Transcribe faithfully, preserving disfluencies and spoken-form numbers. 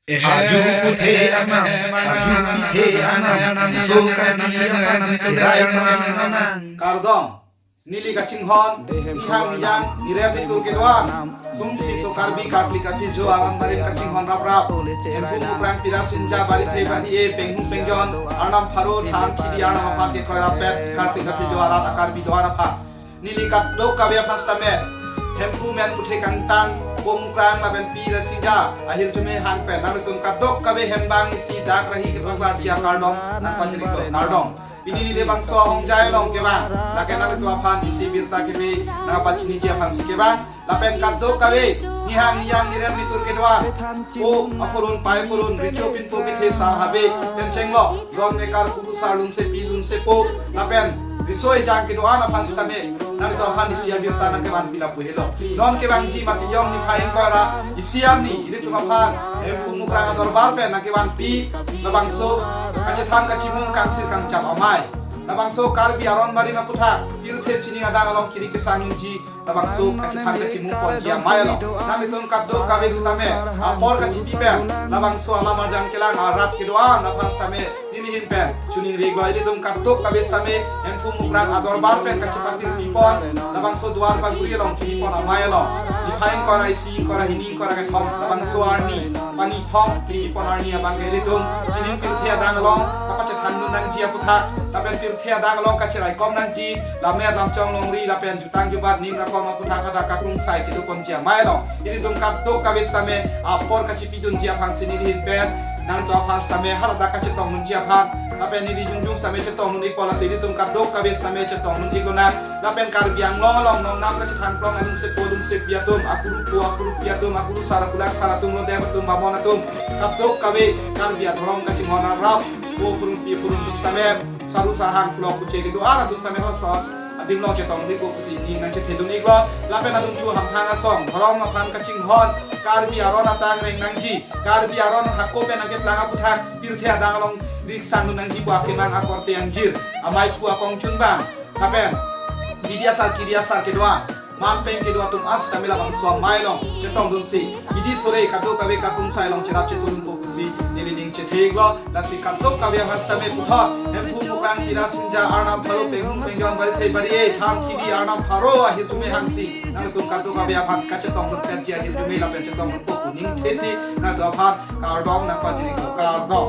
Aju puthe anam, aju pithe anam, so kami anam, cherai anam. Kardom, neli kachinghon, Nihang Niyang, nirem nitur kedo-an, sumsi so Karbi karkli kaphijo alam barim kachinghon raprap. Hemphu Mukrang Pira Sinja Barithe Bari-e, Penghung Pengjon, Arnam Pharo, Thang Khidi Arnam aphan kekroi rapet, karkli kaphijo arat a-Karbi do-an aphan. Neli kadokave aphan sitame, Hemphu men puthe kangtang, Po Mukrang lapen Pira Sinja, ahirjume hang pen, nanglitum kadokave hem bang isi dak rahi kepaklarji akardom nangpachini-iklo, kardom. Pini neli bangso ahongjai along kevang, lake nanglitum aphan isi birta keme nangpachiniji aphansi kevang, lapen kadokave, Nihang Niyang nirem nitur kedo-an, O aphurun, pai phurun, Richo Pinpo Pithe Sar Habe, pen chenglo, don mekar kuru sar lumsepi lumsepo, lapen riso ejang kedo-an aphan sitame, nanglitum aphan isi abirta nangkevanpi lapu helo. Non kevangji mati jong niphai ingkoi ra isi arni, ilitum aphan Hemphu Mukrang adorbar pen nangkevanpi labangso kachethan kachimung kangsir kangchap amei. Labangso Karbi aron barim aputhak, pirthe sining adang along kiri kesang nangji labangso kachethan kachimung ponji amei along, nanglitum kadokave sitame apor kachipi pen labangso alam arjan kelang arat kedo-an aphan sitame neli ahin pen choningri-iklo. Ilitum kadokave sitame Hemphu Mukrang adorbar pen kachepatirpi pon labangso Duar Bagori along chini pon amei along, niphai ingkoi ra isi, ingkoi ra hini, ingkoi ra kethom, labangso arni pani thom, pini pon arni abang ke ilitum sining pirthe adang along kapachethan dun nangji aputhak, lapen pirthe adang along kacheraikom nangji, lammet lamchong longri lapen jutang jubat ning rakom aputhak hadak kakrungsai kedo ponji amei along, ilitum kadokave sitame apor kachipidunji aphansi neli ahin pen nanglitum aphan sitame hadak kachetong dunji aphan, lapen neli jongjong sitame chetong dun-ikpo, lasi ilitum kadokave sitame chetong dun-iklonang. Lapen Karbi Anglong along non nam kachethan klong alumsepo lumsepi atum, akurupo akurupi atum, akurusar akulaksar atum, lodem atum, bamon atum, kadokave Karbi adhorom kachinghon raprap, po phurun pi phurun atum sitame, saru sahang pulok puche kedo-an atum sitame hosos adim along chetong dun-ikpo pusi ning nangchethedun-iklo. Lapen adung chu hamphang asong dhorom aphan kachinghon, Karbi aron atang reng nangji, Karbi aron hako pen nangkeplang aputhak pirthe adang along riksang dun nangji pu akemang akorte angjir, amei phu akongchunbang, lapen bidi asar kiri asar kedo-an, man peng kedo atum an sitame labangso amei along chetong dunsi, bidi sore kadokave kakrungsai along cherap chetun po pusi neli ning chethe-iklo. Lasi kadokave aphan sitame puthot Hemphu Mukrang Pira Sinja, Arnam Pharo, Penghung Pengjon Barithe Bari-e, Thang Khidi Arnam Pharo ahirjume hangsi, nanglitum kadokave aphan kachetong dunpetji ahirjume lapen chetong dunpo pu ning thesi, nanglitum aphan kardom nangpachini-iklo, kardom.